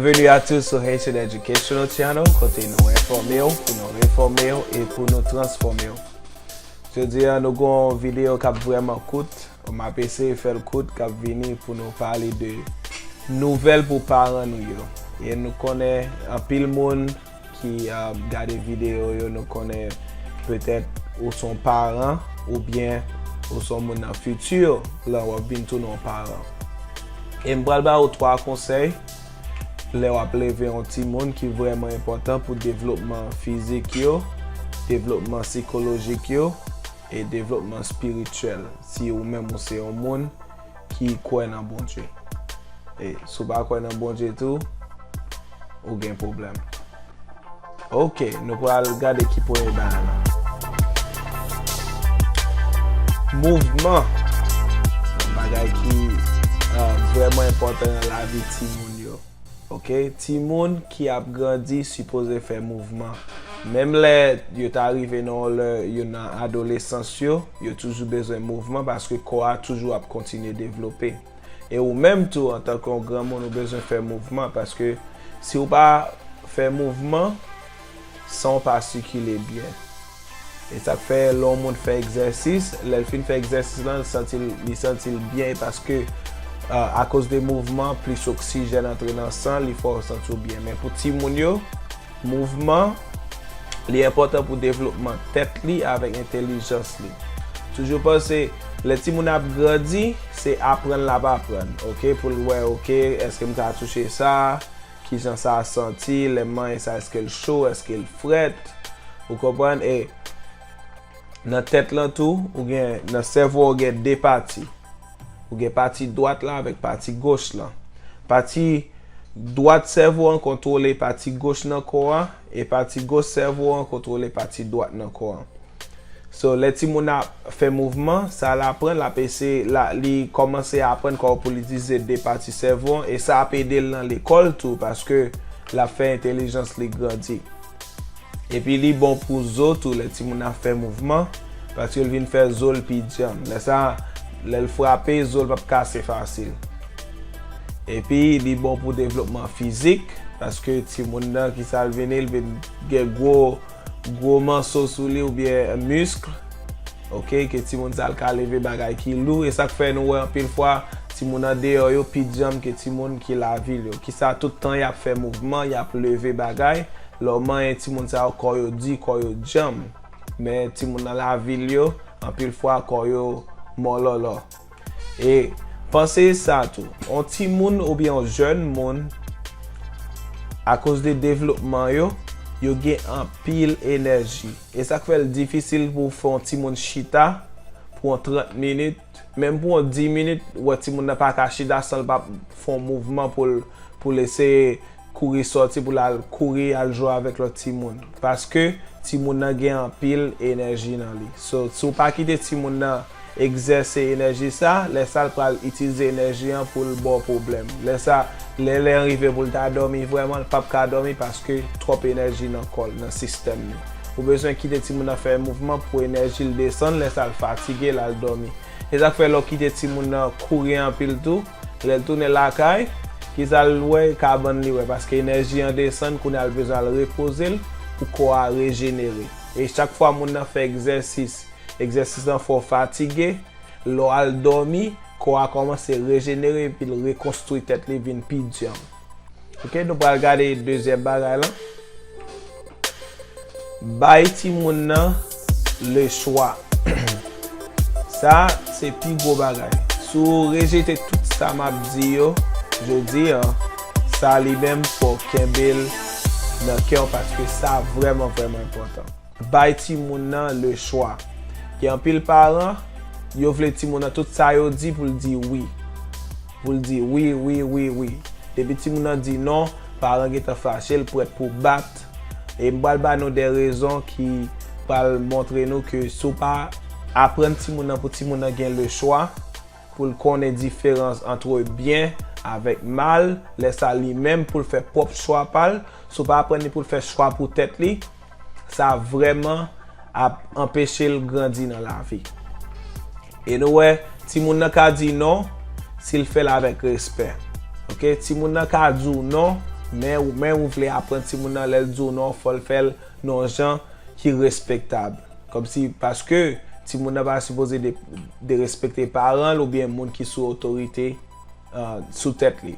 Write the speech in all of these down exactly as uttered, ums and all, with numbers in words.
Bienvenue à tous sur Haitian Educational Channel, kote nou enfòme w, pou nou refòme w e pou nou transfòme w. Jodi a, nou gon videyo k ap vrèman kout. M ap eseye fè l kout, k ap vini pou nou pale de nouvèl pou paran nou yo. E nou konnen anpil moun ki, um, gade videyo yo, nou konnen petèt ou se yon paran oubyen ou se yon moun nan fiti lan w ap vin tounen yon paran. E m pral ba ou twa konsèy lè w ap leve yon timoun ki vrèman enpòtan pou devlopman fizik yo, devlopman sikolojik yo e devlopman espirityèl, si ou menm ou se yon moun ki kwè nan Bondye. E si w pa kwè nan Bondye tou, ou gen pwoblèm. Ok, nou pral gade ki premye bagay la. Mouvman. Yon bagay ki, uh, vrèman enpòtan nan lavi timoun yo. Ok, timoun ki ap grandi sipoze fè mouvman. Menm lè yo ta rive nan yon lè yo nan adolesans yo, yo toujou bezwen mouvman paske kò a toujou ap kontinye devlope. E ou menm tou, antanke yon granmoun, ou bezwen fè mouvman paske si w pa fè mouvman, san w pa sikile byen. E sa k fè lè yon moun fè egzèsis, lè l fin fè egzèsis lan, li santi l, li santi l byen paske, uh, akoz de mouvman, plis oksijèn antre nan san, li fè w santi w byen. Men pou timoun yo, mouvman, li enpòtan pou devlopman tèt li avèk entèlijans li. Toujou panse, lè timoun ap grandi, se aprann l ap aprann, ok? Pou l wè, ok, èske m ka touche sa? Kijan sa santi? Lè m manyen sa, èske l cho? Èske l frèt? Ou konprann? E nan tèt lan tou, ou gen, nan sèvo a, ou gen de pati. Ou gen pati dwat la avèk pati goch lan. Pati dwat sèvo an kontwole pati goch nan kò a, e pati goch sèvo an kontwole pati dwat nan kò a. So, lè timoun ap fè mouvman, sa l aprann, l ap eseye, la, li kòmanse aprann kò pou l itilize de pati sèvo an, e sa ap ede l nan lekòl tou, paske l ap fè entèlijans li grandi. Epi li bon pou zo tou, lè timoun ap fè mouvman, paske l vin fè zo l pi djanm. Lè sa, lè l frape, zo l p ap kase fasil. Epi li bon pou devlopman fizik, paske timoun nan, ki sa l vini, l vin gen gwo, gwo manso sou li oubyen misk, ok, ke timoun sa l ka leve bagay ki lou. E sa k fè nou wè anpil fwa timoun andeyò yo pi djanm ke timoun ki lavil yo. Ki sa tout tan y ap fè mouvman, y ap leve bagay. Lè w manyen timoun sa yo, kò yo di, kò yo djanm. Men timoun nan lavil yo, anpil fwa kò yo mòlòlò. E panse sa tou, yon timoun oubyen yon jèn moun, akoz de devlopman yo, yo gen anpil enèji. E sa k fè l difisil pou w fè yon timoun chita pou yon trant minit, menm pou yon dis minit, ou wè timoun nan pa ka chita san l pa fè yon mouvman pou l, pou l eseye kouri sòti pou l al kouri, al jwe avèk lòt timoun. Paske timoun nan gen anpil enèji nan li. So, si w pa kite timoun nan egzèse enèji sa, lè sa l pral itilize enèji an pou l ba w pwoblèm. Lè sa, lè lè an rive pou l ta dòmi vrèman, l p ap ka dòmi paske twòp enèji nan kò l, nan sistèm li. Ou bezwen kite timoun nan fè mouvman pou enèji l desann, lè sa l fatige, l al dòmi. E sa k fè lè w kite timoun nan kouri anpil tou, lè l tounen lakay, ki sa l wè? Kabann li wè, paske enèji an desann, kounye a l bezwen al repoze l pou kò a rejenere. E chak fwa moun nan fè egzèsis, egzèsis lan fè w fatige, lè w al dòmi, kò a kòmanse rejenere epi l rekonstwi tèt li vin pi djanm. Ok, nou pral gade dezyèm bagay lan. Bay timoun nan le chwa. Sa, se pi gwo bagay. Si w rejete tout sa m ap di yo jodi a, sa li menm fò w kenbe l nan kè w paske sa vrèman, vrèman enpòtan. Bay timoun nan le chwa. Gen anpil paran, yo vle timoun nan tout sa yo di pou l di wi. Pou l di wi, wi, wi, wi. Depi timoun nan di non, paran gentan fache, l prèt pou bat. E m pral ba nou de rezon ki pral montre nou ke si w pa aprann timoun nan pou timoun nan gen le chwa, pou l konnen diferans ant byen avèk mal, lè sa li menm pou l fè pwòp chwa pa l, si w pa aprann li pou l fè chwa pou tèt li, sa vrèman ap anpeche l grandi nan lavi. E nou wè, timoun nan ka di non si l fè l avèk respè. Ok, timoun nan ka di w non Men ou, men ou vle aprann timoun nan, lè l di w non, fò l fè l nan yon jan ki respektab. Kòmsi, paske timoun nan pa sipoze de, derespekte paran l oubyen moun ki sou otorite, ah, sou tèt li.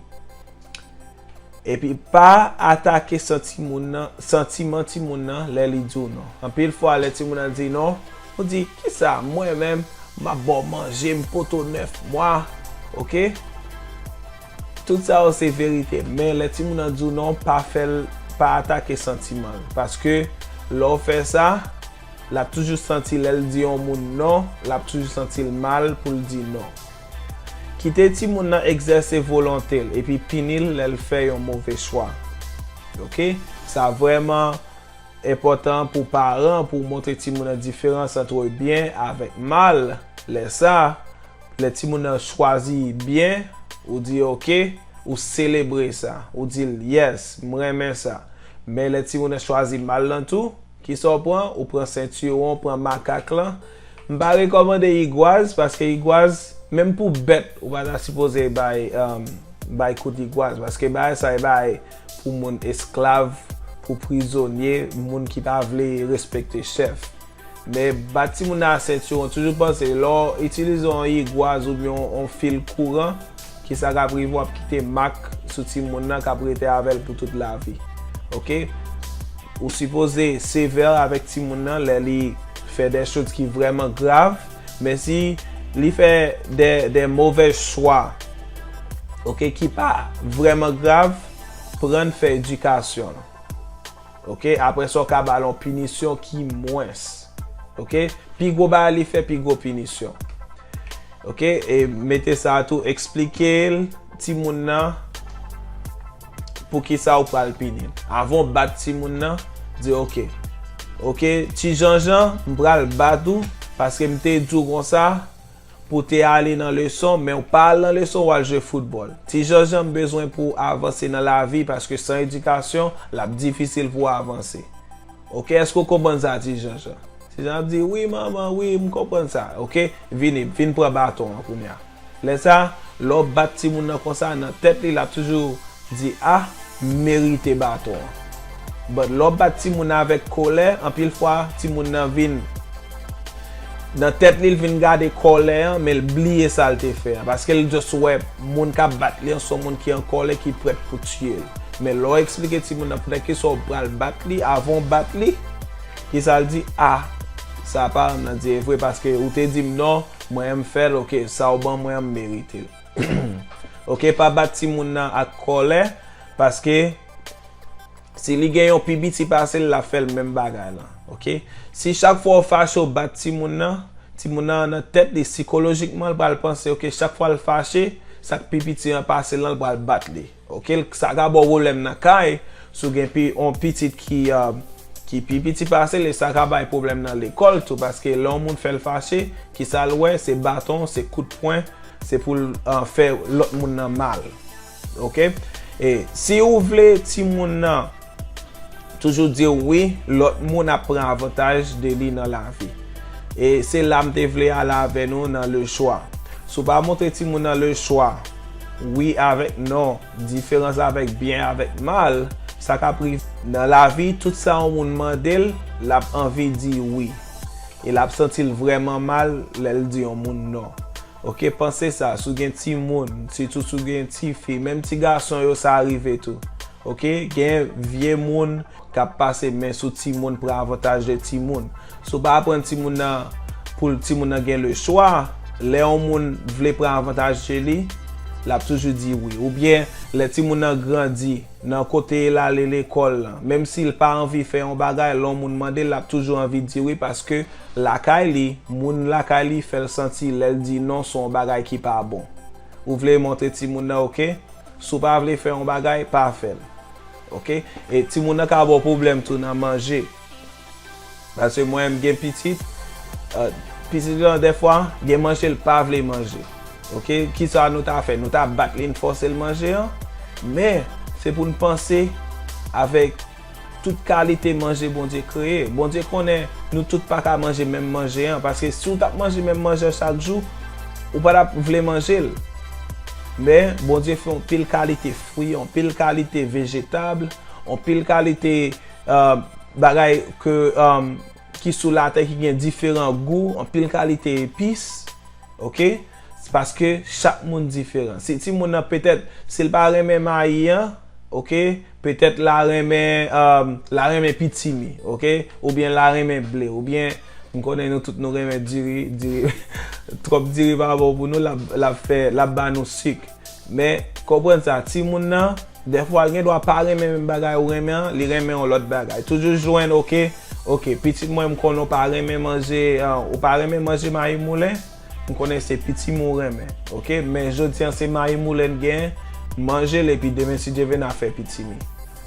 Epi pa atake santi moun nan, santiman timoun nan lè li di w non. Anpil fwa, lè timoun nan di non, ou di, "Kisa, mwen menm, m ap ba w manje, m poto nèf mwa." Oke? Tout sa yo se verite, men lè timoun nan di w non, pa fè l, pa atake santiman l. Paske lè w fè sa, l ap toujou santi lè l di yon moun non, l ap toujou santi l mal pou l di non. Kite timoun nan egzèse volonte l epi pini l lè l fè yon move chwa. Oke? Sa vrèman enpòtan pou paran, pou w montre timoun nan diferans ant byen avèk mal. Lè sa, lè timoun nan chwazi byen, ou di oke, ou selebre sa. Ou di l, "Yes, m renmen sa." Men lè timoun nan chwazi mal lan tou, kisa w pran? Ou pran sentiwon, ou pran makak lan. M pa rekòmande igwaz, paske igwaz, menm pou bèt, ou pa ta sipoze bay, um, bay kout igwaz, paske bagay sa e bagay pou moun esklav, pou prizonye, moun ki pa vle respekte chèf. Men bat timoun nan a sentiwon, toujou panse, lè w itilize yon igwaz oubyen yon, yon fil kouran, kisa k ap rive w? W ap kite mak sou timoun nan k ap rete avè l pou tout lavi. Oke? Ou sipoze sevè avèk timoun nan lè li fè de choz ki vrèman grav, men si li fè de, de move chwa, oke, ki pa vrèman grav, pran fè edikasyon l. Oke? Apre sa, w ka ba l yon pinisyon ki mwens. Oke? Pi gwo bagay li fè, pi gwo pinisyon. Oke? E mete sa tou, eksplike l, timoun nan, poukisa ou pral pini l. Avan w bat timoun nan, di, "Oke. Oke, ti Janjan, m pral bat ou, paske m te di w konsa, pou w te ale nan leson, men w pa al nan leson, w al jwe foutbòl. Ti Janjan, m bezwen pou w avanse nan lavi, paske san edikasyon, l ap difisil pou w avanse. Oke, èske w konprann sa, ti Janjan?" Ti Janjan ap di, "Wi, manman, wi, m konprann sa." Oke, vini, vin pran baton an kounye a. Lè sa, lè w bat timoun nan konsa, nan tèt li, l ap toujou di, "A, m merite baton an." But lè w bat timoun nan avèk kòlè, anpil fwa, timoun nan vin, nan tèt li, l vin gade kòlè an, men l bliye sa l te fè an. Paske l just wè moun k ap bat li an, se yon moun ki an kòlè, ki prèt pou tiye l. Men lè w eksplike timoun nan poutèt kisa w pral bat li, avan w bat li, kisa l di? "A, sa paran m nan di e vre, paske ou te di m non, mwen menm m fè l, oke, sa w ban mwen an, m merite l." Oke, pa bat timoun nan ak kòlè, paske si li gen yon pi piti pase l, l ap fè l menm bagay lan. Oke? Si chak fwa w fache w bat timoun nan, timoun nan nan tèt li, sikolojikman, l pral panse, oke, chak fwa l fache, sa k pi piti an pase l lan, l pral bat li. Oke? Sa ka ba w pwoblèm nan kay, si w gen pi, yon pitit ki, ah, ki pi piti pase l, e sa ka bay pwoblèm nan lekòl tou, paske lè yon moun fè l fache, kisa l wè? Se baton, se kout pwen, se pou l, ah, fè lòt moun nan mal. Oke? E si ou vle timoun nan toujou di w wi, lòt moun ap pran avantaj de li nan lavi. E se la m te vle ale avè nou nan le chwa. Si w pa montre timoun nan le chwa, wi avèk non, diferans avèk byen avèk mal, sa k ap rive nan lavi, tout sa yon moun mande l, l ap anvi di wi. E l ap santi l vrèman mal lè l di yon moun non. Oke, panse sa, si w gen timoun, sitou si w gen tifi, menm ti gason yo, sa rive tou. Oke, gen vye moun k ap pase men sou timoun, pran avantaj de timoun. Si w pa aprann timoun nan, pou timoun nan gen le chwa, lè yon moun vle pran avantaj de li, l ap toujou di wi. Oubyen, lè timoun nan grandi, nan kote l ale lekòl lan, menm si l pa anvi fè yon bagay, lè yon moun mande l, l ap toujou anvi di wi, paske lakay li, moun lakay li fè l santi lè l di non, se yon bagay ki pa bon. Ou vle montre timoun nan, oke? Si w pa vle fè yon bagay, pa fè l. Oke? E timoun nan ka ba w pwoblèm tou nan manje. Paske mwen, m gen pitit, eh, pitit lan, dèfwa, gen manje l pa vle manje. Oke? Kisa nou ta fè? Nou ta bat li, n fòse l manje an? Men, se pou n panse avèk tout kalite manje Bondye kreye. Bondye konnen nou tout pa ka manje menm manje an, paske si w t ap manje menm manje an chak jou, ou pa t ap vle manje l. Men, Bondye fè yon pil kalite fwi, yon pil kalite vejetab, yon pil kalite, euh, bagay ke, euh, ki sou latè ki gen diferan gou, yon pil kalite epis, oke? Se paske chak moun diferan. Si timoun nan petèt, si l pa renmen mayi an, oke, petèt l a renmen, um, l a renmen pitimi, oke? Oubyen l a renmen ble, oubyen m konnen nou tout nou renmen diri, diri, twòp diri pa bon pou nou, l ap, l ap fè, l ap ba nou sik. Men, konprann sa, timoun nan, dèfwa l gen dwa pa renmen menm bagay ou renmen an, li renmen yon lòt bagay. Toujou jwenn, oke, oke, pitit mwen, m konnen w pa renmen manje, ah, ou pa renmen manje mayi moulen, m konnen se pitimi w renmen, oke? Men jodi an se mayi moulen n gen, manje l epi demen si Dye vle n a fè pitimi.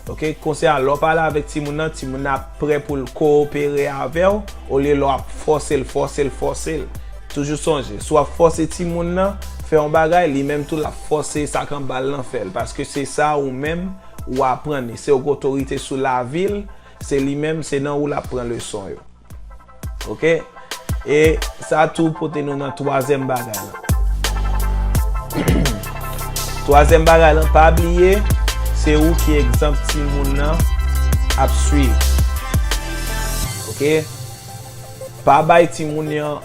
Oke? Konsa lè w pale avèk timoun nan, timoun nan ap prè pou l kowopere avè w, olye lè w ap fòse l, fòse l, fòse l. Toujou sonje, si w ap fòse timoun nan fè yon bagay, li menm tou l ap fòse sa k anba l lan fè l, paske se sa ou menm ou aprann li. Se ou k otorite sou lavi l, se li menm, se nan ou l ap pran leson yo. Oke? E sa tou pote nou nan twazyèm bagay lan. Twazyèm bagay lan, pa bliye, se ou ki egzanp timoun nan ap swiv. Oke? Pa bay timoun nan,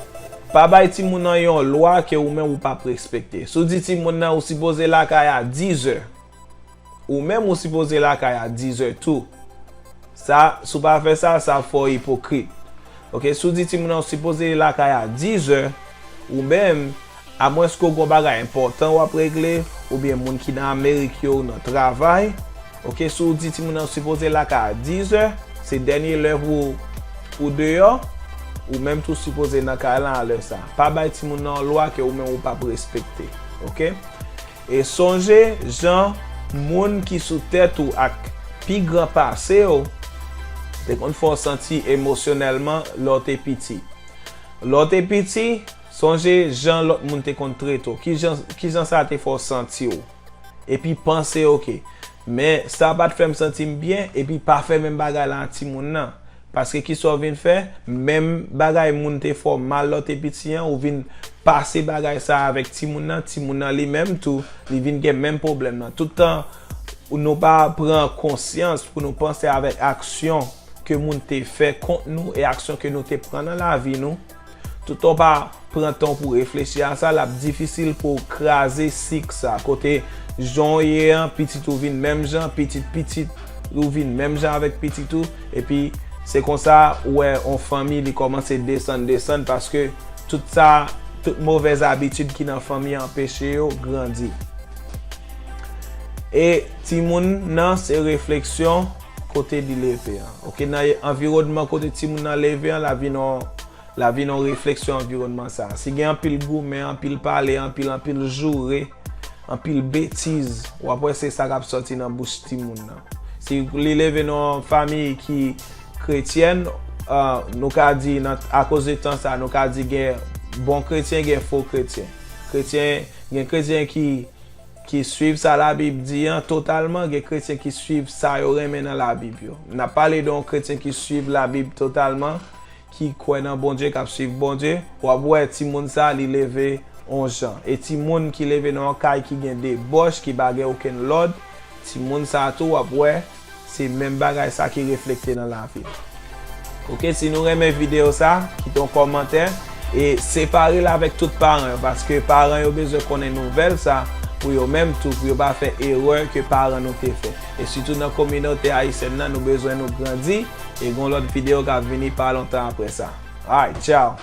pa bay timoun nan yon lwa ke ou menm ou p ap respekte. Si w di timoun nan ou sipoze lakay a dizè, ou menm ou sipoze lakay a dizè tou. Sa, si w pa fè sa, sa fè w ipokrit. Oke, si w di timoun nan ou sipoze lakay a dizè, ou menm, amwens ke w gen yon bagay enpòtan w ap regle, oubyen moun ki nan Amerik yo nan travay, oke, si w di timoun nan ou sipoze lakay a dizè, se dènye lè pou, pou deyò, ou menm tou sipoze nan kay lan a lè sa. Pa bay timoun nan yon lwa ke ou menm ou p ap respekte, oke? E sonje jan moun ki sou tèt ou ak pi gran pase w te konn fè w santi emosyonèlman lè w te piti. Lè w te piti, sonje jan lòt moun te konn trete w. Kijan, kijan sa te fè w santi w? Epi panse, oke, men sa pa t fè m santi m byen, epi pa fè menm bagay la a timoun nan. Paske kisa w vin fè? Menm bagay moun te fè w mal lè w te piti an, ou vin pase bagay sa a avèk timoun nan. Timoun nan li menm tou, li vin gen menm pwoblèm nan. Toutan nou pa pran konsyans pou nou panse avèk aksyon ke moun te fè kont nou e aksyon ke nou te pran nan lavi nou, toutan w pa pran tan w pou w reflechi a sa, l ap difisil pou w kraze sik sa. Kote jan w ye an, pitit ou vin menm jan, pitit pitit ou vin menm jan avèk pitit ou, epi se konsa ou wè yon fanmi li kòmanse desann, desann, paske tout sa, tout movèz abitid ki nan fanmi an anpeche yo grandi. E timoun nan se refleksyon kote li leve an. Oke, nan anviwònman kote timoun nan leve an, l ap vin yon, l ap vin yon refleksyon anviwònman sa. Si gen anpil goumen, anpil pale, anpil, anpil joure, anpil betiz, w ap wè se sa k ap sòti nan bouch timoun nan. Si li leve nan yon fanmi ki kretyèn, ah, nou ka di, nan, akoz de tan sa, nou ka di gen bon kretyen, gen fo kretyen. Kretyen, gen kretyen ki ki swiv sa Labib di an totalman, gen kretyen ki swiv sa yo renmen nan Labib yo. N ap pale de yon kretyen ki swiv Labib totalman, ki kwè nan Bondye, k ap swiv Bondye, w ap wè timoun sa a, li leve yon jan. E timoun ki leve nan yon kay ki gen debòch, ki pa gen okenn lòd, timoun sa a tou, w ap wè, se menm bagay sa ki reflekte nan lavi l. Oke, si nou renmen videyo sa, kite yon kòmantè e separe l avèk tout paran yo, paske paran yo bezwen konnen nouvèl sa pou yo menm tou, pou yo pa fè erè ke paran nou te fè. E sitou nan kominote ayisyèn nan, nou bezwen nou grandi, e gon lòt videyo k ap vini pa lontan apre sa. Alright, tchao!